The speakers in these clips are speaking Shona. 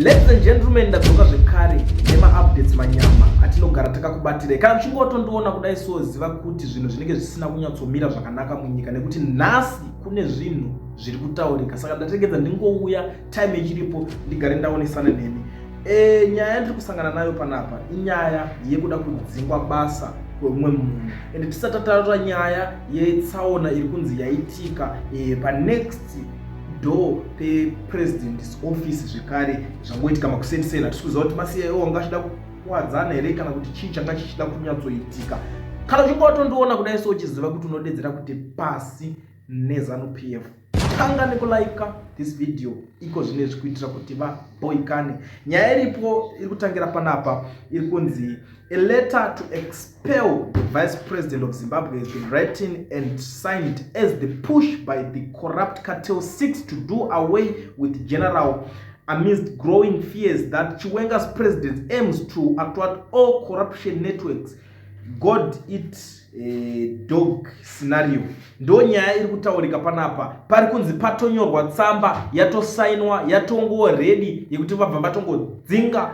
Ladies and gentlemen, ndadzoka zvekare nemaupdates manyama atinogara takakubatirai. Kana muchinge watondiona kudai so, ziva kuti zvinhu zvinenge zvisina kunyatsomira zvakanaka munyika, nekuti nhasi kune zvinhu zviri kutaurika. Saka ndategedza ndingouya time ichiripo, ndigare ndaonesana nemi. Nyaya yandiri kusangana nayo panapa inyaya yekuda kudzingwa basa kwemumwe munhu, ende tisati tataura nyaya yetsaona iri kunzi yaitika panext door pepresident's office, zvekare zvangoitika makuseniseni. Hatisi kuziva kuti maCIO anga achida kuwadzana here kana kuti chii changa chichida kunyatsoitika. Kana uchinge watondiona kudai so, uchiziva kuti unodedzera kuti pasi neZANU PF. Tanga nekulaika this video iko zvinezvi kuitira kuti vaboikane. Nyaya iripo iri kutangira panapa, iri kunzi a letter to expel the vice president of Zimbabwe has been written and signed as the push by the corrupt cartel seeks to do away with General amidst growing fears that Chiwenga's president aims to attract all corruption networks, dog eat dog scenario. Ndo nyaya iri kutaurika panapa. Pari kunzi patonyorwa tsamba, yatosainwa, yatongo ready yekuti vabva vatongodzinga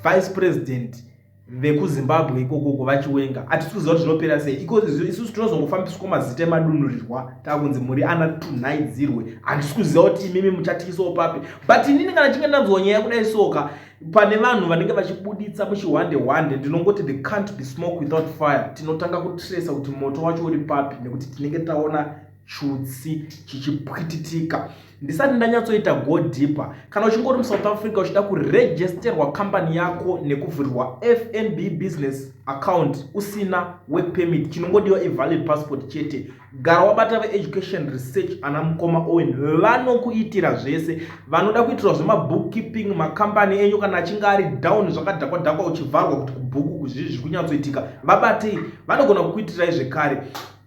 vice president vekuZimbabwe ikokoko, vaChiwenga. Hatisi kuziva kuti zvinopera sei iko. Isusu tinozongofambiswa mazita emadunhurirwa, takunzi muri ana tunhaidzirwe. Handisi kuziva kuti imimi muchatiisawo papi, but inini kana chinge ndanzwa nyaya kudai soka, pane vanhu vanenge vachibuditsa muchihwande hwande, ndinongoti there can't be smoke without fire. Tinotanga kutresa kuti moto wacho uri papi, nekuti tinenge taona chutsi chichipwititika. Ndisati ndanyatsoita go deeper, kana uchinge uri muSouth Africa uchida kuregisterwa kambani yako nekuvhurirwa FNB business account usina work permit, chinongodiwa ivalid passport chete. Gara wabata veEducation Research, ana mukoma Owen, vanokuitira zvese. Vanoda kuitirwa zvemabookkeeping, makambani enyu kana achinge ari down zvakadhakwa dhakwa, uchivharwa kuti kubhuku zvii zviri kunyatsoitika, vabatei, vanogona kukuitirai zvekare.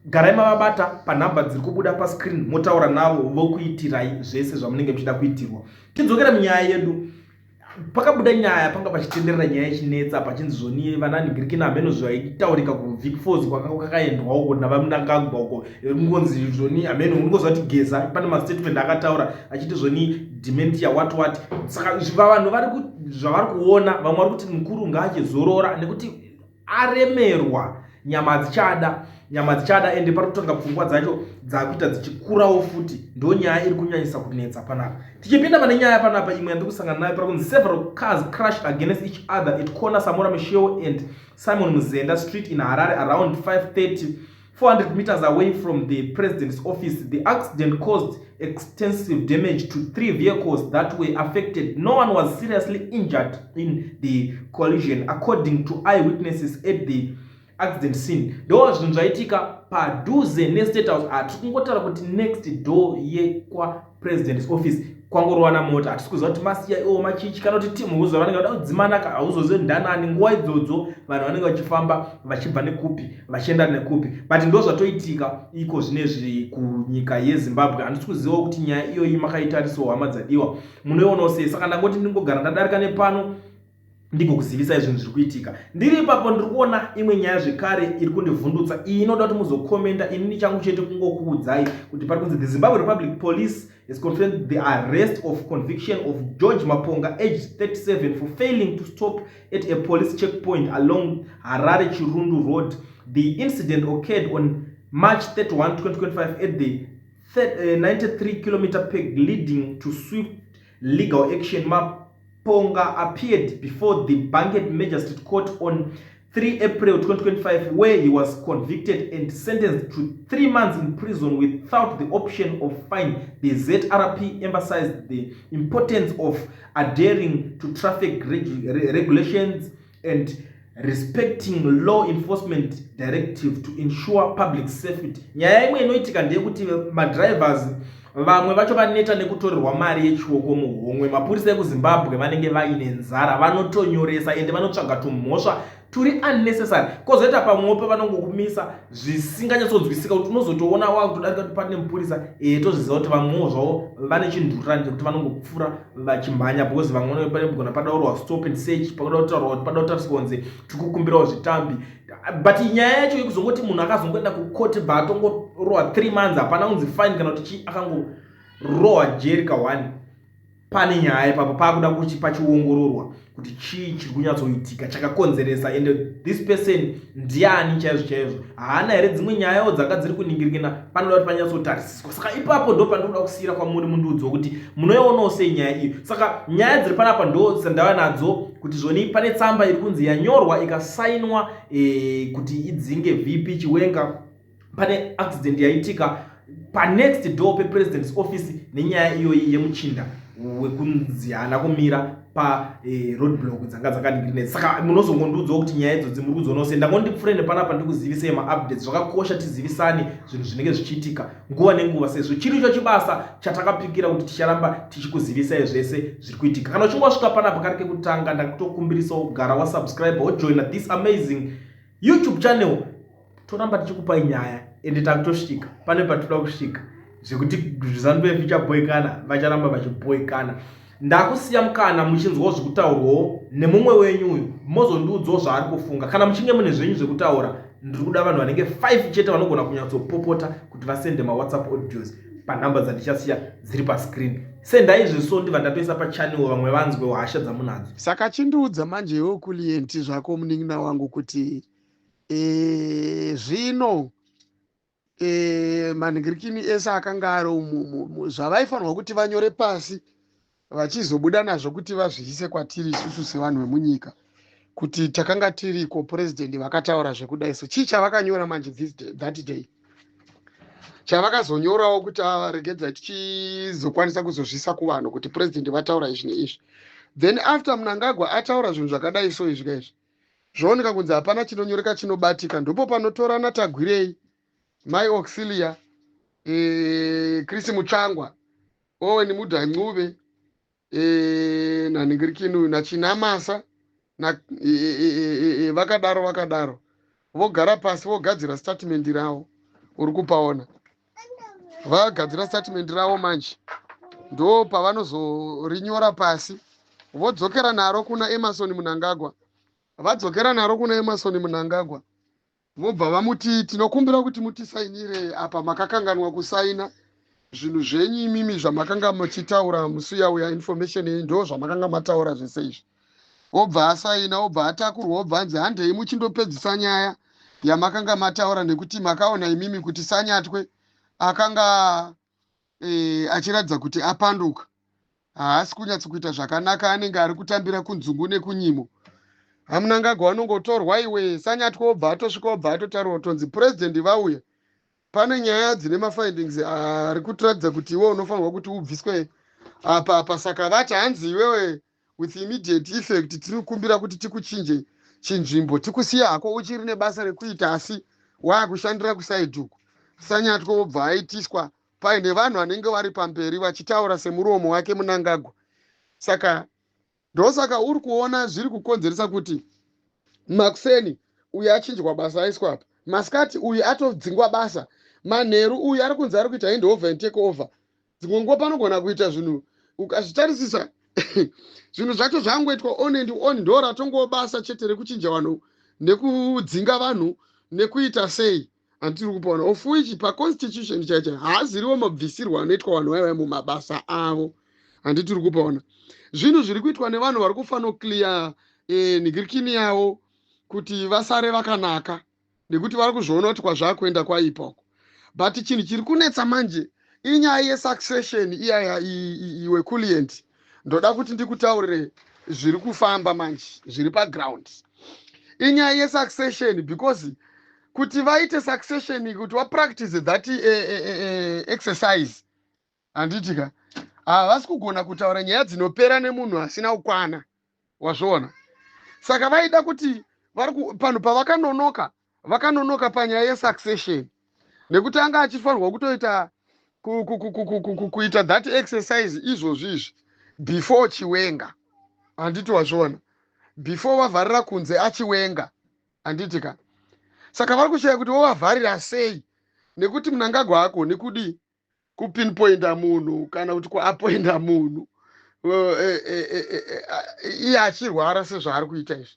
Garai mavabata panhamba dziri kubuda pascreen, motaura navo, vokuitirai zvese zvamunenge muchida kuitirwa. Tidzokere munyaya yedu. Pakabuda nyaya, panga pachitenderera nyaya ichinetsa, pachinzi zvoni vananhingirikina, hameno zvaitaurika kuVic Falls kwakanga kwakaendwa uko navaMnangagwa uko, ngonzi zvoni hameno, unongoziva kuti Geza pane mastatement akataura achiti zvoni dementia, what what. Saka vanhu vari zvavari kuona, vamwe vari kuti mukuru ngaachizorora nekuti aremerwa, nyama dzichada, nyama dzichada, ende pari kutanga pfungwa dzacho dzakuita dzichikurawo futi. Ndo nyaya iri kunyanyisa kunetsa panapa. Tichipinda pane nyaya panapa, imwe yandiri kusangana nayo, pari kunzi several cars crashed against each other at corner Samora Machel and Simon Muzenda Street in Harare around 5:30, 400 meters away from the president's office. The accident caused extensive damage to three vehicles that were affected. No one was seriously injured in the collision, according to eyewitnesses at the accident scene. Ndo zvinhu zvaitika padhuze neState House. Hatiri kungotaura kuti next door yekwa president's office kwangorowana mota. Hatisi kuziva kuti maCIO, machichi, kana kuti timu uzo vanenge vada kudzimanaka, hauzozivi ndanani. Nguva idzodzo vanhu vanenge vachifamba vachibva nekupi vachienda nekupi, but ndo zvatoitika iko zvinezvi kunyika yeZimbabwe. Handisi kuziva kuti nyaya iyoyi makaitarisawo, hama dzadiwa, munoionawo sei? Saka ndangoti ndingogara ndadarika nepano ndigokuzivisai zvinhu zviri kuitika. Ndiri ipapo, ndiri kuona imwe nyaya zvekare iri kundivhundutsa. Iyi inoda kuti muzokomenda. Inini changu chete kungokuudzai kuti pari kunzi the Zimbabwe Republic Police has confirmed the arrest of conviction of George Maponga, aged 37, for failing to stop at a police checkpoint along Harare Chirundu Road. The incident occurred on March 31, 2025 at the 93 kilometer peg, leading to swift legal action. Maponga appeared before the Banket Magistrate Court on 3 April 2025, where he was convicted and sentenced to 3 months in prison without the option of fine. The ZRP emphasized the importance of adhering to traffic regulations and respecting law enforcement directive to ensure public safety. Nyaya imwe inoitika ndeyekuti madrivers vamwe vacho vaneta nekutorerwa mari yechioko muhomwe. Mapurisa ekuZimbabwe vanenge vaine nzara, vanotonyoresa ende vanotsvaga tumhosva turi unnecessary. Kwozoita pamwewo pavanongokumisa zvisinganyatsonzwisika, kuti unozotoona wakutodarika kuti pane mupurisa. Tozviziva kuti vamwewo zvavo vane chindururani chekuti vanongopfuura vachimhanya, because vamwe panogona padaurwa stop and search, panoda kutaurwa kuti pada kutariswa kunzi tiri kukumbirawo zvitambi. But nyaya yacho yekuzongoti munhu akazongoenda kukoti, bva atongorohwa 3 months, hapana kunzi fine kana kuti chii, akangorohwa jeri ka1. Pane nyaya ipapo, paakuda kuti pachiongororwa kuti chii chiri kunyatsoitika chakakonzeresa, and this person ndiani chaizvo chaizvo, haana here dzimwe nyayawo dzanga dziri kuningirikina. Panoda kuti panyatsotarisiswa. Saka ipapo ndo pandinoda kusiyira kwamuri mundiudzo kuti munoionawo sei nyaya iyo. Saka nyaya dziri panapa ndo dzandava nadzo, kuti zvoni pane tsamba iri kunzi yanyorwa ikasainwa kuti idzinge VP Chiwenga. Pane accident yaitika panext door pepresident's office nenyaya iyoyi yemuchinda wekunzi haana kumira paroad block dzanga dzakaningirine. Saka munozongondiudzawo kuti nyaya idzodzi muri kudzionawo sei. Ndangondipfure nepanapa ndikuzivisei maupdates. Zvakakosha tizivisane zvinhu zvinenge zvichiitika nguva nenguva, sezvo chiri icho chibasa chatakapikira kuti ticharamba tichikuzivisai zvese zviri kuitika. Kana uchinge wasvika panapa kari kekutanga, ndakutokumbirisawo kugara wasubscribe, wojoina this amazing YouTube channel. Toramba tichikupai nyaya, ende takutosvika pane patinoda kusvika, zvekuti ZANU PF ichaboikana, vacharamba vachiboikana. Ndakusiya mukana muchinzwawo zvekutaurwawo nemumwe wenyu uyu, mozondiudzawo zvaari kufunga. Kana muchinge mune zvenyu zvekutaura, ndiri kuda vanhu vanenge 5 chete vanogona kunyatsopopota kuti vasende maWhatsApp audios panhamba dzandichasiya dziri pascreen. Sendai zveso, ndibva ndatoisa pachannel, vamwe vanzwewo hasha dzamunadzo. Saka chindiudza manje iwe Kulliant zvako, munin'ina wangu, kuti zvino manhingirikini ese akanga ari umu, zvavaifanirwa kuti vanyore pasi vachizobuda nazvo kuti vazviise kwatiri isusu sevanhu vemunyika kuti takanga tiriko, purezidendi vakataura zvekudai, so chii chavakanyora manje this day, that day chavakazonyorawo kuti regedzai tichizokwanisa kuzozvisa kuvanhu kuti purezidendi vataura izvi neizvi? Then after Mnangagwa ataura zvinhu zvakadai, so izvi kaizvi zvooneka kunzi hapana chinonyoreka chinobatika. Ndipo panotorana Tagwirei, Mai Auxilia, Chris Mutsvangwa, Owen Mudha Ncube, nanhingirikini naChinamasa na, e, e, e, vakadaro vakadaro, vogara pasi vogadzira statement ravo. Uri kupaona vagadzira statement ravo manje, ndo pavanozorinyora pasi vodzokera naro kuna Emmerson Mnangagwa. Vadzokera naro kuna Emmerson Mnangagwa, vobva vamuti, "Tinokumbira kuti mutisainire apa, makakanganwa kusaina zvinhu zvenyu imimi zvamakanga muchitaura musi uya uya. Information iyi ndo zvamakanga mataura zvese izvi." Obva asaina, obva atakurwa, obva anzi, "Handei muchindopedzisa nyaya yamakanga mataura, nekuti makaona imimi kuti Sanyatwe akanga achiratidza kuti apanduka, haasi kunyatsokuita zvakanaka, anenge ari kutambira kunzungu nekunyimo." HaMnangagwa vanongotorwa iwe, Sanyatwe obva atosvika, obva atotaurwa kutonzi purezidendi vauya, pane nyaya dzine mafindings ari kutiratidza kuti iwe unofanirwa kuti ubviswe apa apa. Saka vati hanzi iwewe with immediate effect tiri kukumbira kuti tikuchinje chinzvimbo, tikusiya hako uchiri nebasa rekuita, asi waakushandira kuside uku. Sanyatwe wobva aitiswa paine vanhu vanenge vari pamberi vachitaura semuromo wake Mnangagwa. Saka ndosaka uri kuona zviri kukonzeresa kuti makuseni uyu achinjwa basa aiswa apa, masikati uyu atodzingwa basa, manheru uyu ari kunzi ari kuita handover and take over. Dzimwe nguva panogona kuita zvinhu, ukazvitarisisa zvinhu zvacho zvangoitwa on and on. Ndo ratongowo basa chete rekuchinja vanhu nekudzinga vanhu nekuita sei, handitiri kupaona? Of which paconstitution chaicho haaziriwo mabvisirwo anoitwa vanhu vaiva mumabasa avo, handitiri kupaona? Zvinhu zviri kuitwa nevanhu vari kufanoclear nigirikini yavo kuti vasare vakanaka, nekuti vari kuzviona kuti kwazvakuenda kwaipa uko. But chinhu chiri kunetsa manje inyaya yesuccession iyaya. Iwe Kulliant, ndoda kuti ndikutaurire zviri kufamba manje, zviri paground. Inyaya yesuccession, because kuti vaite succession, kuti vapractice that exercise, handiti ka, havasi kugona kutaura nyaya dzinopera nemunhu asina kukwana, wazviona? Saka vaida kuti vari panhu pavakanonoka, vakanonoka panyaya yesuccession, nekuti anga achifanirwa kutoita kuita that exercise izvozvi izvi before Chiwenga, handiti wazviona? Before vavharira kunze aChiwenga, handiti ka? Saka vari kushaya kuti vovavharira sei, nekuti Mnangagwa haagoni kudii, kupinpointa munhu kana kuti kuapointa munhu iye achirwara sezvaari kuita izvi,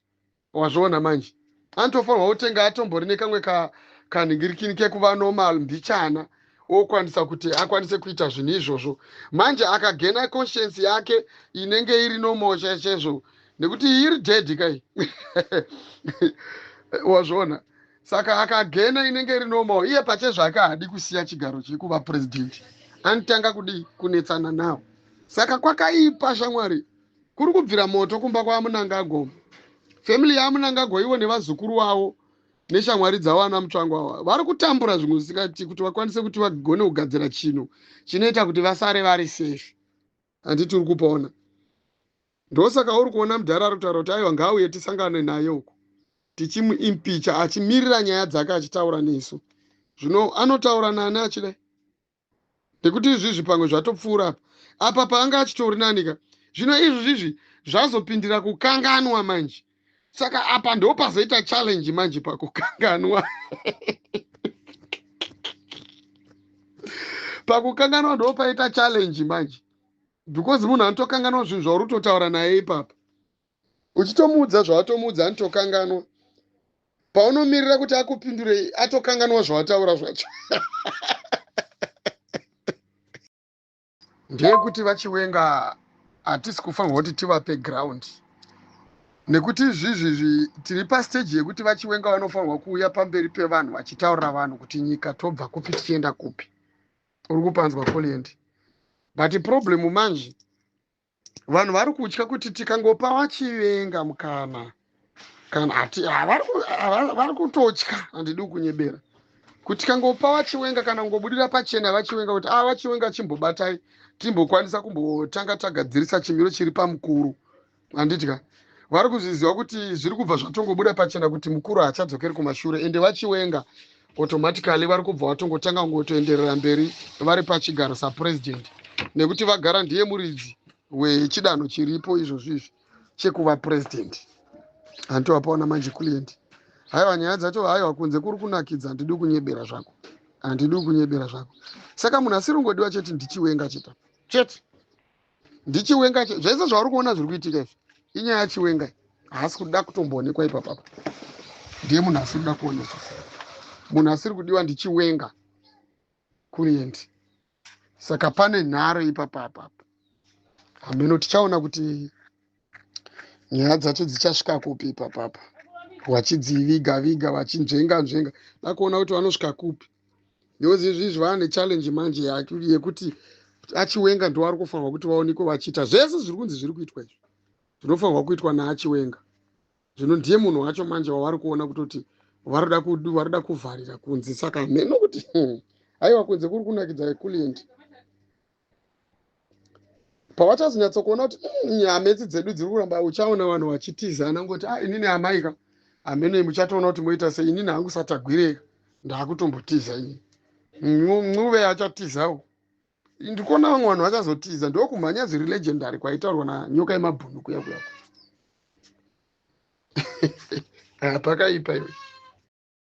wazviona? Manje anotofanirwa kutenga atombori nekamwe kanhingirikini kekuva normal mbichana. okwanisa kuti akwanise kuita zvinhu izvozvo. Manje akagena conscience yake inenge iri normal chaizvo, nekuti iri dead kai. Wazviona? Saka akagena inenge iri normal, iye pachezvake haadi kusiya chigaro chekuva president, anotanga kudii? Kunetsana nawo. Saka kwakaipa shamwari, kuri kubvira moto kumba kwaMunangagwa. Family yaMunangagwa ivo nevazukuru vavo neshamwari dzavo ana Mutsvangwa ava vari kutambura zvimwe zvisingati kuti vakwanise kuti vagone kugadzira chinhu chinoita kuti vasare vari safe. Handiti uri kupaona? Ndosaka uri kuona mudhara ari kutaura kuti aiwa, ngaauye tisangane naye uko tichimuimpicha, achimirira nyaya dzake, achitaura nesu. Zvino anotaura nani achidai? Nekuti izvizvi pamwe zvatopfuura apa apa paanga achitori nanika. Zvino izvi zvizvi zvazopindira kukanganwa manje. Saka apa ndo pazoita challenge manje pakukanganwa. Pakukanganwa ndo paita challenge manje, because munhu anotokanganwa zvinhu zvauri kutotaura naye ipapa. Uchitomuudza zvawatomuudza, anotokanganwa. Paunomirira kuti akupindure, atokanganwa zvawataura zvacho. Ndeyekuti vaChiwenga hatisi kufanirwa kuti tivape ground, nekuti izvizvizvi tiri pastage yekuti vaChiwenga vanofanirwa kuuya pamberi pevanhu vachitaurira vanhu kuti nyika tobva kupi tichienda kupi. Uri kupanzwa, Colient? But problem manje, vanhu vari kutya kuti tikangopa vaChivenga mukana, kana hati vari kutotya, handidi kunyebera, kuti tikangopa vaChiwenga kana kungobudira pachena vaChiwenga kuti a vaChiwenga chimbobatai, timbokwanisa kumbotanga tagadzirisa chimiro chiri pamukuru, handitya vari kuzviziva kuti zviri kubva zvatongobuda pachena kuti mukuru haachadzokeri kumashure. Ende vaChiwenga automatically vari kubva vatongotanga kungotoenderera mberi vari pachigaro sapresident, nekuti vagara ndiye muridzi wechidanho chiripo izvozvo izvi chekuva president. Handitovapaona manje, client. Haiwa, nyaya dzacho, haiwa, kunze kuri kunakidza. Handidi kunyebera zvako, handidi kunyebera zvako. Saka munhu asiri kungodiwa chete ndiChiwenga chete, chete ndiChiwenga. Zvese zvauri kuona zviri kuitika izvi inyaya yaChiwenga. Haasi kuda kutomboonekwa ipapapa, ndiye munhu asiri kuda kuonekwa. Munhu asiri kudiwa ndiChiwenga, client. Saka pane nharo ipapapapa. Hameno, tichaona kuti nyaya dzacho dzichasvika kupi ipapapa, vachidziviga viga, vachinzvenga nzvenga, dakuona kuti vanosvika kupi, because izvizvi vava nechallenge manje yekuti aChiwenga ndo vari kufanirwa kuti vaonekwe vachiita zvese zviri kunzi zviri kuitwa izvi, zvinofanirwa kuitwa naaChiwenga. Zvino ndiye munhu wacho manje wavari kuona kutoti varida kuvharira kunze. Saka mheno kuti aiwa, kunze kuri kunakidza, client. Pavachazonyatsokuona kuti nyametsi dzedu dziri kuramba, uchaona vanhu vachitizana ngoti a ah, inini amaika, hamene muchatoona kuti moita sei. Inini hangu satagwireka, ndaakutombotiza ini. Ncuve achatizawo, ndikuona vamwe vanhu vachazotiza. Ndokumhanya zviri legendary kwaitaurwa nanyoka yemabhunu kuya kuya. Pakaipa iwe.